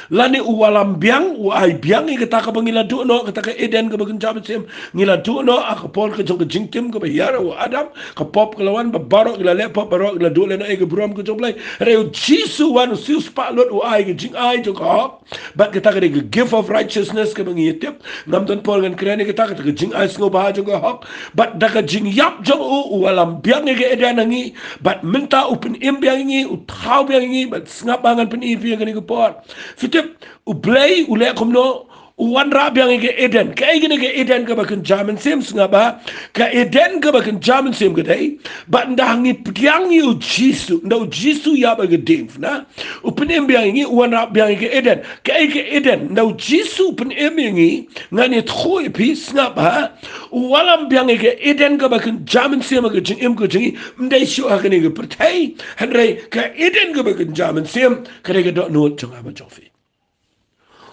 Lane u wallam biang, u ai biang ïa kata kaba ngi la duh noh, kata ka Eden kaba kynja mynsiem. Ngi la duh noh ha ka por ka jong ka jingtim kaba hiar u Adam, ka pop ka la wan, ba baroh ki la leh pop, baroh ki la duh leh noh ïa ka burom ka jong U Blei. Hynrei u Jisu u wan, u siewspah lut, u ai ka jingai jong ka hok. Bad kata ka dei ka gift of righteousness kaba ngi ïa tip. Ngam don por ngan kren ïa kata, kata ka jingai sngewbha jong ka hok. Bad da ka jingïap jong u, u wallam biang ïa ka Eden ha ngi. Bad mynta u pynim biang ïa ngi, u thaw biang ïa ngi, bad sngap ba ngan pyni ïa phi ha kane ka por. Phi tip, U Blei u leh kumno, u wanrah biang ïa ka Eden. Kaei kane ka Eden kaba kynja mynsiem, sngap ba. Ka Eden kaba kynja mynsiem ka dei. Bad ynda ngi pdiang ïa u Jisu, ynda u Jisu u ïap ha ka diengphna, u pynim biang ïa ngi, u wanrah biang ïa ka Eden. Kaei ka Eden, ynda u Jisu u pynim ïa ngi, ngan ïathuh ïa phi, sngap ba. U wallam biang ïa ka Eden kaba kynja mynsiem ha ka jingim ka jong ngi, ym dei shuh ha kane ka pyrthei. Hynrei ka Eden kaba kynja mynsiem, ka dei ka dohnud jong nga bad jong phi.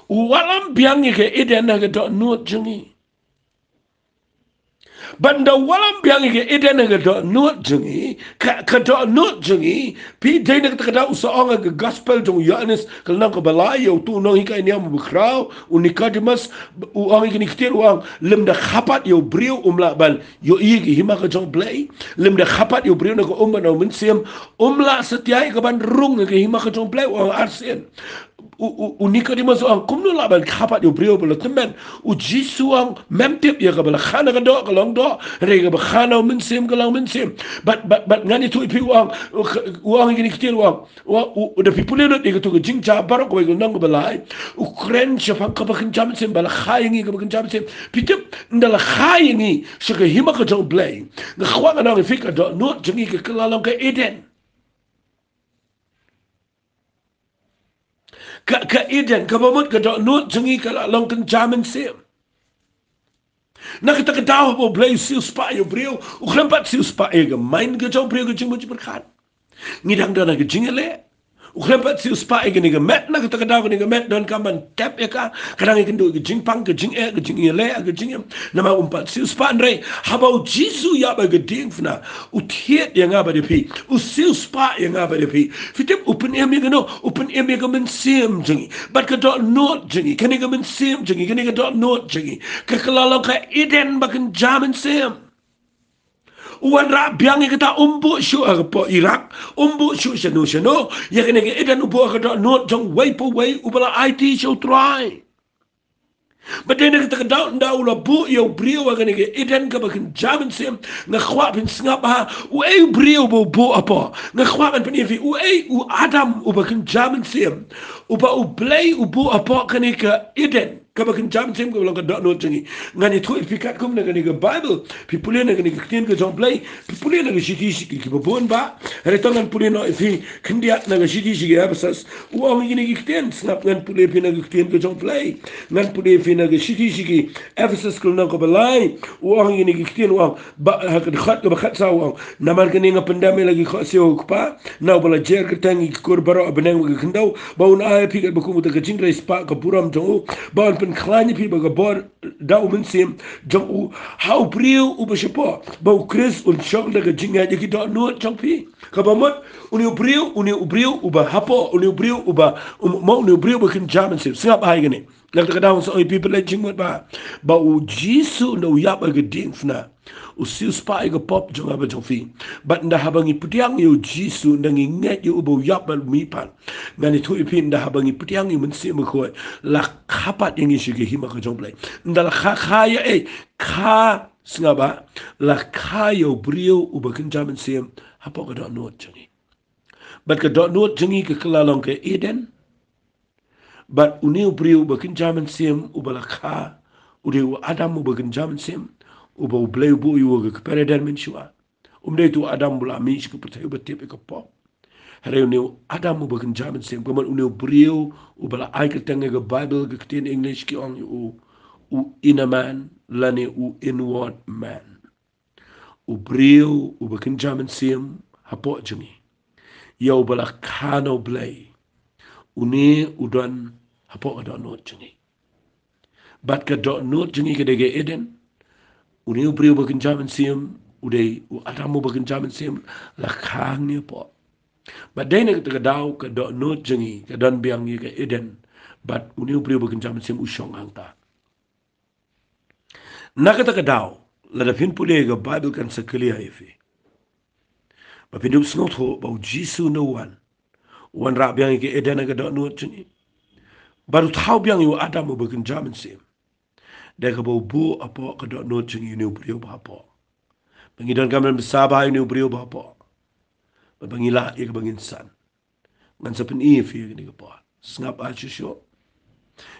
U wallam biang ïa ka Eden ha ka dohnud jong ngi. Bad ynda u wallam biang ïa ka Eden ha ka dohnud jong ngi, ka, ka dohnud jong ngi, phi, dei na kata ka daw u sa ong ha ka gospel jong u Ïoannis, ka lynnong kaba lai, ïa uto u nonghikai niam uba khraw, u Nicodemus, u ong ïa kine ki ktien, u ong, lymda kha pat ïa u briew um lah ban ïohi ïa ka hima ka jong U Blei, lymda kha pat ïa u briew na ka um bad na u mynsiem, um lah satia ïa ka ban rung ïa ka hima ka jong U Blei, u ong arsien. U, u, u Nicodemus u ong, kumno lah ban kha pat ïa u briew ba la tymmen? U Jisu u ong, mem tip, ïa kaba la kha na ka doh ka long doh, hynrei ïa kaba kha na u mynsiem ka long mynsiem. Bad, bad, bad ngan ïathuh ïa phi, u ong, u, u ong ïa kine ki ktien, u ong, u, u, da phi pule lut ïa kato ka jingjia baroh kawei, ka lynnong kaba lai, u kren shaphang kaba kynja mynsiem, ba la kha ïa ngi kaba kynja mynsiem. Phi tip, ynda la kha ïa ngi sha ka hima ka jong U Blei, nga kwah ngan ong ïa phi, ka dohnud jong ngi ka, ka la long ka Eden. Ka, ka Eden, kaba mut ka dohnud jong ngi ka la long kynja mynsiem. Na kata ka daw haba U Blei u siewspah ïa u briew, u khlem pat siewspah ïa ka mind ka jong u briew, ka jingmut jingpyrkhat. Ngi dang don ha ka jingïaleh. U khlem pat siewspah ïa kane ka met, na kata ka daw kane ka met donkam ban tep ïa ka, ka dang ïakynduh ïa ka jingpang, ka jingeh, ka jingïaleh, ka jingim. Namar um pat siewspah, hynrei haba u Jisu u ïap ha ka diengphna, u thied ïa nga bad ïa phi, u siewspah ïa nga bad ïa phi. Phi tip u pynim ïa kano? U pynim ïa ka mynsiem jong ngi bad ka dohnud jong ngi. Kane ka mynsiem jong ngi, kane ka dohnud jong ngi, ka, ka la long ka Eden ba kynja mynsiem. U wanrah biang ïa kata, um buh shuh ha ka poh Iraq, um buh shuh shano shano. Ïa kane ka Eden u buh ha ka dohnud jong uwei pa uwei uba la aiti sha U Trai. Bad dei na kata ka daw, ynda u la buh ïa u briew ha kane ka Eden kaba kynja mynsiem, nga kwah phin sngap ha uei u briew ba u buh hapoh. Nga kwah ban pyni ïa phi uei, u Adam uba kynja mynsiem, uba U Blei u buh hapoh kane ka Eden kaba kynja mynsiem kaba long ka dohnud jong ngi. Ngan ïathuh ïa phi katkum na kane ka Baibl. Phi pule na kane ka ktien ka jong U Blei, phi pule na ka shithi sha ki, kiba bun bha. Hynrei to ngan pule noh ïa phi khyndiat na ka shithi sha ki Ephesus. U ong ïa kine ki ktien, sngap, ngan pule ïa phi na ka ktien ka jong U Blei. Ngan pule ïa phi na ka shithi sha ki Ephesus, ka lynnong kaba lai. U ong ïa kine ki ktien, u ong, ba, ha ka dkhot kaba khatsaw u ong, namar kane nga pyndem ïa la ki khohsiew ha U Kpa, na uba la jer kyrteng ïa ki kur baroh ha bneng bad ha ka khyndew, ba un ai ïa phi katba kum uta ka jingrai spah ka burom jong u, ba un pynkhlaiñ ïa phi bad ka bor da u Mynsiem jong u ha u briew uba shapoh, ba U Khrist un shong da ka jingngeit ïa ki dohnud jong phi. Kaba mut, une u briew, une u briew uba hapoh, une u briew uba, um, mo une u briew uba kynja mynsiem. Sngap bha ïa kane. Na kata ka daw nga sa ong ïa phi, phi leit jingmut bha, ba u Jisu ynda u ïap ha ka diengphna, u siewspah ïa ka pop jong nga bad jong phi. Bad ynda haba ngi pdiang ïa u Jisu, ynda ngi ngeit ïa uba u ïap bad u mihpat, ngan ïathuh ïa phi, ynda haba ngi pdiang ïa u Mynsiem Bakhuid, la kha pat ïa ngi sha ka hima ka jong U Blei. Ynda la kha, kha ïa ei? Kha, sngap bha, la kha ïa u briew uba kynja mynsiem hapoh ka dohnud jong ngi. Bad ka dohnud jong ngi ka, ka la long ka Eden. Bad une u briew uba kynja mynsiem uba la kha, u dei u Adam uba kynja mynsiem, uba U Blei u buh ïa u ha ka kper Eden mynshuwa. Um dei uto u Adam uba la mih sha ka pyrthei uba tip ïa ka pop. Hynrei une u Adam uba kynja mynsiem, kumno, une u briew uba la ai kyrteng ha ka Baibl, ka ktien English ki ong ïa u, u inner man, lane u inward man. U briew uba kynja mynsiem hapoh jong ngi, ïa uba la kha na U Blei, une u don hapoh ka dohnud jong ngi. Bad ka dohnud jong ngi ka dei ka Eden. Une u briew uba kynja mynsiem, u dei u Adam uba kynja mynsiem, la kha hangne hapoh. Bad dei na kata ka daw ka dohnud jong ngi ka don biang ïa ka Eden Bad une u briew ba kynja mynsiem u shong hangta. Na kata ka daw, lada phin pule ka Baibl kan sa kylli ïa phi. Ba phin dup sngewthuh ba u Jisu u wan. U wanrah biang ïa ka Eden ha ka dohnud jong ngi. Bad u thaw biang ïa u Adam uba kynja mynsiem. Da kaba u buh hapoh ka dohnud jong ngi une u briew ba hapoh. Ba ngi donkam ban bsa bha ïa une u briew ba hapoh. Bad ba ngi lah ïa kaba ngin san. Ngan sa pyni ïa phi ïa kane ka por. Sngap bha shuh shuh.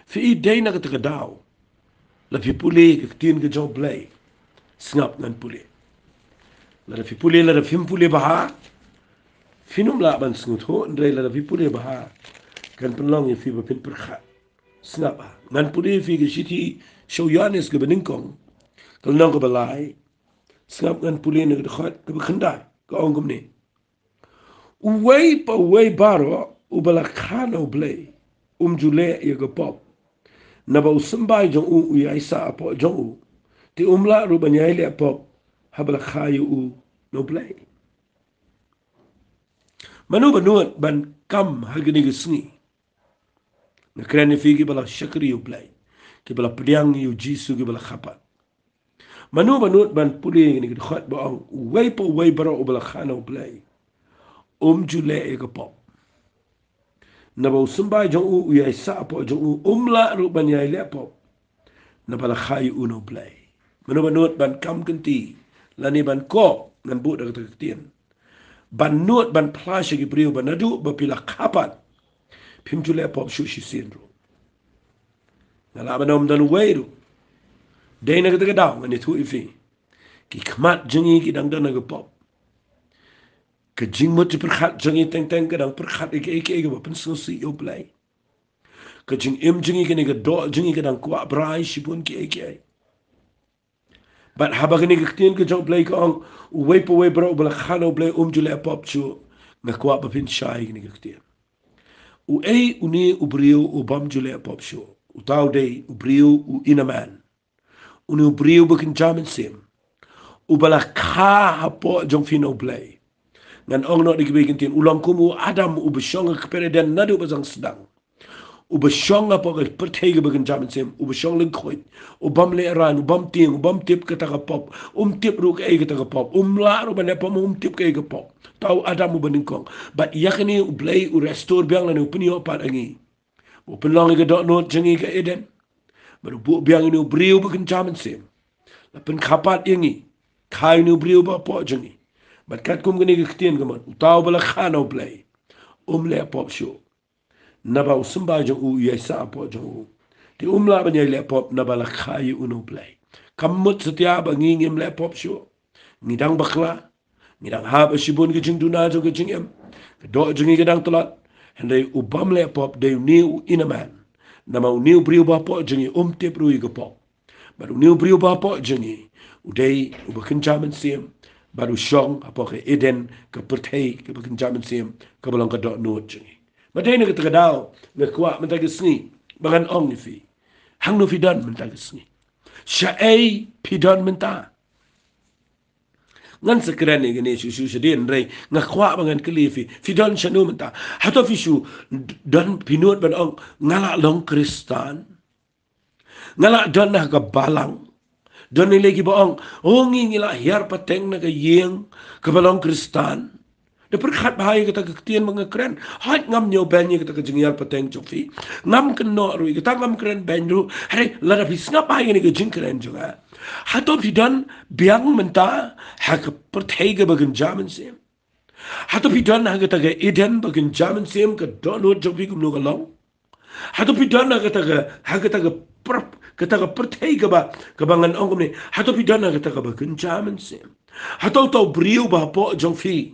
Phi i, dei na kata ka daw, lada phi pule ka ktien ka jong u Blei. Sngap, ngan pule. Lada phi pule, lada phim pule bha, phin ym lah ban sngewthuh, hynrei lada phi pule bha, kan pynlong ïa phi ba phin pyrkhat. Sngap bha. Ngan pule ïa phi ka shithi sha u Ïoannis kaba nyngkong, ka lynnong kaba lai. Sngap, ngan pule na ka dkhot kaba khyndai, ka ong kumne: Uwei pa uwei baroh uba la kha na u Blei, um ju leh ïa ka pop. Naba u symbai jong u u ïaisah hapoh jong u, te um lah ruh ban ïai leh pop haba la kha ïa u na u Blei. Mano ba nud ban kam ha kane ka sngi? Nga kren ïa phi kiba la shakri ïa u Blei, kiba la pdiang ïa u Jisu, kiba la kha pat. Mano ba nud ban pule ïa kane ka dkhot ba ong: Uwei pa uwei baroh uba la kha na u Blei, um ju leh ïa ka pop. Naba u symbai jong u u ïaisah hapoh jong u, um lah ruh ban ïai leh pop, naba la kha ïa u na u Blei. Mano ba nud ban kam kynti, lane ban koh, ngan buh da kata ka ktien, ban nud ban phla sha ki briew ba naduh ba phi la kha pat, phim ju leh pop shuh shisien ruh. Nga lah ban ong ym don uwei ruh. Dei na kata ka daw ngan ïathuh ïa phi, ki khmat jong ngi ki dang don ha ka pop. Ka jingmut jingpyrkhat jong ngi teng teng ka dang pyrkhat ïa kiei kiei kaba pynsngewsih ïa u Blei. Ka jingim jong ngi kane ka doh jong ngi ka dang kwah brai shibun kiei kiei. Bad haba kane ka ktien ka jong u Blei ka ong: Uwei pa uwei baroh uba la kha na u Blei um ju leh pop shuh, nga kwah ba phin shai kane ka ktien. Uei une u briew u bym ju leh pop shuh? Uta u dei u briew u Inaman. Une u briew ba kynja mynsiem, uba la kha hapoh jong phi na u Blei. Ngan ong noh da kiwei ki ktien, u long kum u Adam uba shong ha ka kper Eden naduh ba sdang sdang. Uba shong hapoh ka pyrthei kaba kynja mynsiem, uba shong lyngkhuid, u bym lehraiñ, u bym tieng, u bym tip kata ka pop, um tip ruh kaei kata ka pop, um lah ruh ban leh pop, um tip kaei ka pop. Uta u Adam uba nyngkong. Bad ïa kane u Blei u restore biang lane u pynïoh pat ha ngi. U pynlong ïa ka dohnud jong ngi ka Eden. Bad u buh biang ïa une u briew ba kynja mynsiem. La pynkha pat ïa ngi. Kha ïa une u briew ba hapoh jong ngi. Bad katkum kane ka ktien ka mut, uta uba la kha na u Blei, um leh pop shuh. Naba u symbai jong u u ïaisah hapoh jong u, te um lah ban ïai leh pop, naba la kha ïa u na u Blei. Kam mut satia ba ngi ngim leh pop shuh. Ngi dang bakla. Ngi dang hap ha shibun ki jingduna jong ka jingim. Ka doh jong ngi ka dang tlot. Hynrei u bym leh pop dei une u Inaman. Namar une u briew ba hapoh jong ngi um tip ruh ïa ka pop. Bad une u briew ba hapoh jong ngi u dei uba kynja mynsiem. Bad u shong hapoh ka Eden, ka pyrthei kaba kynja mynsiem, kaba long ka dohnud jong ngi. Bad dei na kata ka daw nga kwah mynta ka sngi ba ngan ong ïa phi, hangno phi don mynta ka sngi? Shaei phi don mynta? Ngan sa kren ïa kane shuh shuh shadien, hynrei nga kwah ba ngan kylli ïa phi, phi don shano mynta? Hato phi shu don, phi nud ban ong, nga la long Khristan? Nga la don ha ka balang? Don ngi lei kiba ong, o ngi, ngi la hiar pateng na ka ïing kaba long Khristan. Da pyrkhat bha ïa kata ka ktien ba nga kren. Hooid, ngam ñiewbeiñ ïa kata ka jinghiar pateng jong phi. Ngam kynnoh ruh ïa kata, ngam kren beiñ ruh. Hynrei lada phi sngap bha ïa kane ka jingkren jong nga, hato phi don biang mynta ha ka pyrthei kaba kynja mynsiem? Hato phi don ha kata ka Eden ba kynja mynsiem, ka dohnud jong phi kumno ka long? Hato phi don ha kata ka, ha kata ka pyr-, kata ka pyrthei kaba, kaba ngan ong kumne, hato phi don ha kata kaba kynja mynsiem? Hato uta u briew ba hapoh jong phi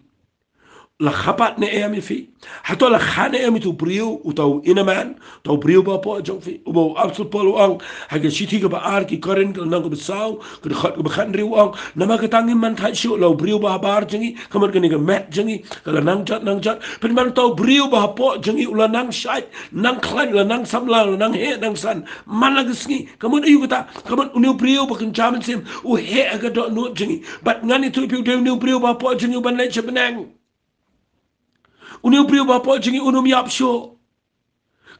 la kha pat ne em ïa phi? Hato la kha ne em ïa uta u briew, uta u Inaman, uta u briew ba hapoh jong phi? Uba u Apostol Paul u ong ha ka shithi kaba ar ki Korinth, ka lynnong kaba saw, ka dkhot kaba khathynriew, u ong, namar kata ngim man thait shuh, la u briew ba habar jong ngi, ka mut kane ka met jong ngi, ka la nang jot nang jot. Pynban uta u briew ba hapoh jong ngi u la nang shait nang khlaiñ, la nang samla, la nang heh nang san man la ka sngi. Ka mut aïu kata? Ka mut une u briew ba kynja mynsiem u heh ha ka dohnud jong ngi. Bad ngan ïathuh ïa phi, u dei une u briew ba hapoh jong ngi u ban leit sha bneng. Une u briew ba hapoh jong ngi un ym ïap shuh.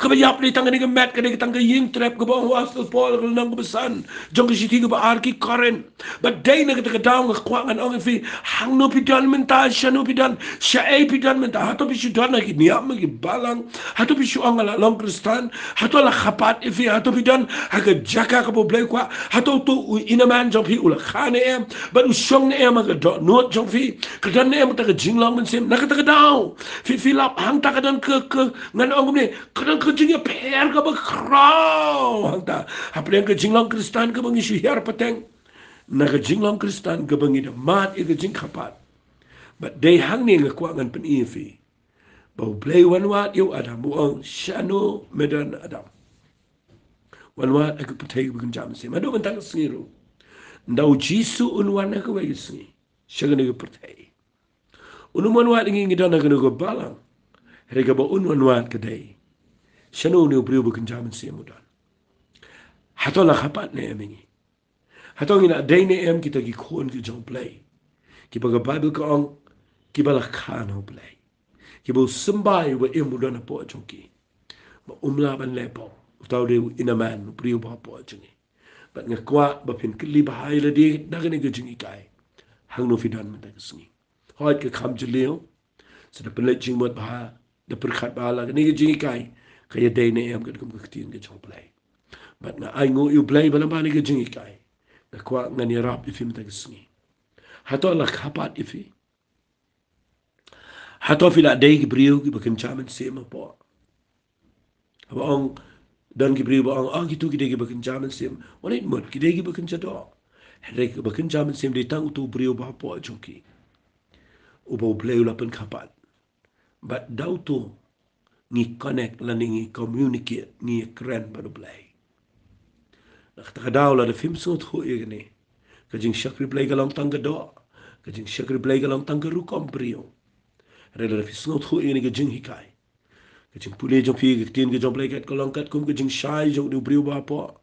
Kaba ïap dei tang kane ka met, ka dei tang ka ïing trep, kaba ong u Apostol Paul ha ka lynnong kaba san jong ka shithi kaba ar ki Korinth. Bad dei na kata ka daw nga kwah ngan ong ïa phi, hangno phi don mynta, shano phi don, shaei phi don mynta, hato phi shu don ha ki niam, ha ki balang, hato phi shu ong nga la long Khristan, hato la khapat ïa phi, hato phi don ha ka jaka kaba U Blei u kwah, hato uto u ïnaman jong phi u la kha ne em, bad u shong ne em ha ka dohnud jong phi, ka don ne em kata ka jinglong mynsiem, na kata ka daw phi, phi lap hangta, ka don ka, ka, ngan ong kumne, ka don ka jingïapher kaba khraw hangta hapdeng ka jinglong Khristan kaba ngi shu hiar pateng na ka jinglong Khristan kaba ngi da mad ïa ka jingkhapat. Bad dei hangne nga kwah ngan pyni ïa phi ba U Blei u wan wad ïa u Adam, u ong, shano me don Adam? Wan wad ha ka pyrthei kaba kynja mynsiem. Haduh mynta ka sngi ruh, ynda U Jisu un wan ha kawei ka sngi sha kane ka pyrthei, un ym wan wad ïa ngi ngi don ha kane ka balang. Hynrei kaba un wan wad ka dei, shano une u briew ba kynja mynsiem u don? Hato la khapat ne em ïa ngi? Hato ngi la dei ne em kita ki khun ki jong U Blei, kiba ka Baibl ka ong kiba la kha na U Blei, kiba u symbai uba im u don hapoh jong ki, ba um lah ban leh pop? Uta u dei u ïnaman, u briew ba hapoh jong ngi. Bad nga kwah ba phin kylli bha ïa lade da kane ka jinghikai, hangno phi don mynta ka sngi. Hooid, ka kham jylliew, sa da pynleit jingmut bha, da pyrkhat bha la kane ka jinghikai ka ïadei ne em katkum ka ktien ka jong U Blei. Bad nga ainguh ïa U Blei ba lyngba kane ka jinghikai, nga kwah ngan ïarap ïa phi mynta ka sngi. Hato la khapat ïa phi? Hato phi la dei ki briew kiba kynja mynsiem hapoh? Haba ong, don ki briew ba ong, ah, kito ki dei kiba kynja mynsiem. Wat leit mut, ki dei kiba kynja doh. Hynrei kaba kynja mynsiem dei tang uto u briew ba hapoh jong ki, uba U Blei u la pynkhapat. Bad da uto ngi connect lane ngi communicate, ngi ïakren bad U Blei. Na kata ka daw, lada phim sngewthuh ïa kane, ka jingshakri Blei ka long tang ka doh, ka jingshakri Blei ka long tang ka rukom briew. Hynrei lada phi sngewthuh ïa kane ka jinghikai, ka jingpule jong phi ïa ka ktien ka jong U Blei kat ka long katkum ka jingshai jong une u briew ba hapoh.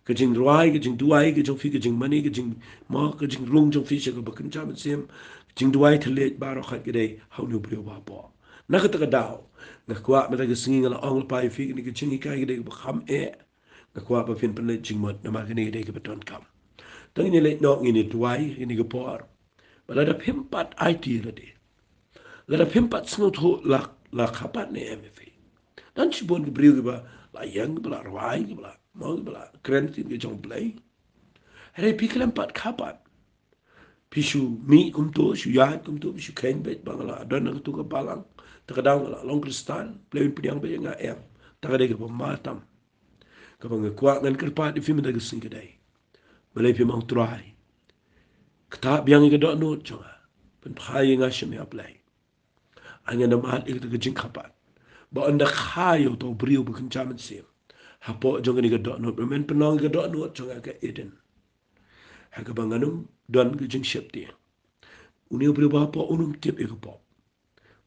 Ka jingrwai, ka jingduwai ka jong phi, ka jingmane, ka jingmok, ka jingrung jong phi sha kaba kynja mynsiem, ka jingduwai thylliej, baroh kat ka dei ha une u briew ba hapoh. Na kata ka daw, nga kwah mynta ka sngi nga la ong lypa ïa phi, kane ka jinghikai ka dei kaba kham eh. Nga kwah ba phin pynleit jingmut namar kane ka dei kaba donkam. Tang ngin ïaleit noh, ngin ïaduwai ha kane ka por. Bad lada phim pat aiti lade, lada phim pat sngewthuh la, la khapat ne em ïa phi. Don shibun ki briew kiba la ïeng, kiba la rwai, kiba la mong, kiba la kren ktien ka jong U Blei. Hynrei phi khlem pat khapat. Phi shu mih kumto, shu ïaid kumto, phi shu kheiñ beit ba nga la don ha kato ka balang, ta ka daw nga la long Khristan, Blei un pdiang beit ïa nga em. Ta ka dei kaba ma tam. Kaba nga kwah ngan kyrpad ïa phi mynta ka sngi ka dei, balei phim ong, Trai, ktah biang ïa ka dohnud jong nga, pynphai ïa nga sha me, A Blei. Ai ngan da mad ïa kata ka jingkhapat, ba ynda kha ïa uto u briew ba kynja mynsiem hapoh jong kane ka dohnud, ba men pynlong ïa ka dohnud jong nga ka Eden, ha kaba ngan ym don ka jingsheptieng. Une u briew ba hapoh un ym tip ïa ka pop,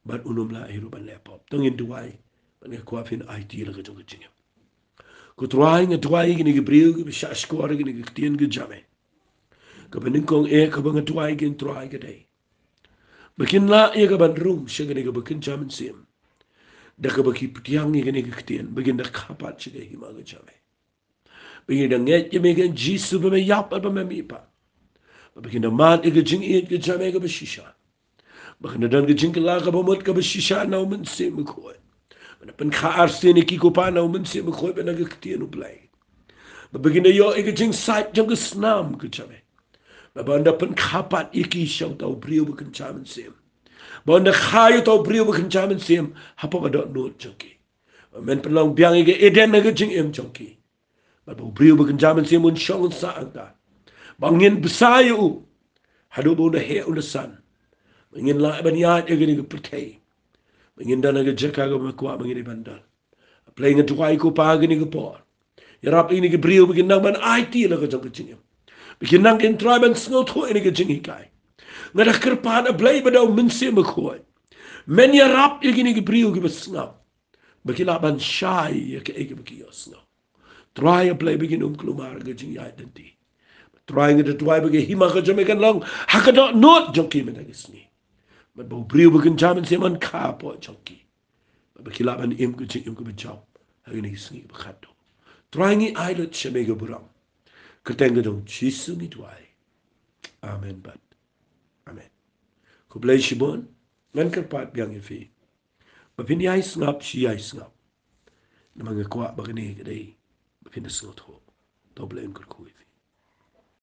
bad un ym lah hi ruh ban leh pop. To ngin duwai, bad nga kwah phin aiti la ka jong ka jingim. Ko Trai, nga duwai ïa kine ki briew kiba shah shkor ïa kane ka ktien ka jong me. Kaba nyngkong eh kaba nga duwai ïa ki, Trai, ka dei ba kin lah ïa ka ban rung sha kane kaba kynja mynsiem, da kaba ki pdiang ïa kane ka ktien, ba kin da khapat sha ka hima ka jong me, ba kin da ngeit ïa me, Kynrad Jisu, ba me ïap bad ba me mihpat, ba kin da mad ïa ka jingïeit ka jong me kaba shisha, ba kin da don ka jingkylla kaba mut kaba shisha na U Mynsiem Bakhuid, ba da pynkha arsien ïa ki, ko Pa, na U Mynsiem Bakhuid bad na ka ktien U Blei, ba kin da ïoh ïa ka jingsait jong ka snam ka jong me, ba ynda pynkha pat ïa ki sha uta u briew ba kynja mynsiem, ba ynda kha ïa uta u briew ba kynja mynsiem hapoh ka dohnud jong ki, ba men pynlong biang ïa ka Eden ha ka jingim jong ki, bad ba u briew ba kynja mynsiem un shong un sah hangta, ba ngin bsa ïa u haduh ba un da heh un da san, ba ngin lah ban ïaid ïa kane ka pyrthei, ba ngin don ha ka jaka kaba me kwah ba ngin dei ban don. A Blei, nga duwai, ko Pa, kane ka por, ïarap ïa kine ki briew ba kin nang ban aiti la ka jong ka jingim, ba kin nang, Kynrad, ban sngewthuh ïa kane ka jinghikai. Nga da kyrpad, A Blei, ba da U Mynsiem Bakhuid men ïarap ïa kine ki briew kiba sngap, ba ki lah ban shai ïa kaei kaba ki ïohsngew. Trai, A Blei, ba kin ym kulmar ha ka jingïaid lynti. Trai, nga da duwai ba ka hima ka jong me kan long ha ka dohnud jong ki mynta ka sngi, bad ba u briew ba kynja mynsiem un kha hapoh jong ki, bad ba ki lah ban im ka jingim kaba jop ha kine ki sngi ba khatduh. Trai, ngi ai lut sha me ka burom. Kyrteng ka dong Jisu ngi duwai. Amen bad amen. Khublei shibun. Ngan kyrpad biang ïa phi ba phin ïai sngap shi ïai sngap. Namar nga kwah ba kane ka dei ba phin da sngewthuh. To Blei un kyrkhu ïa phi.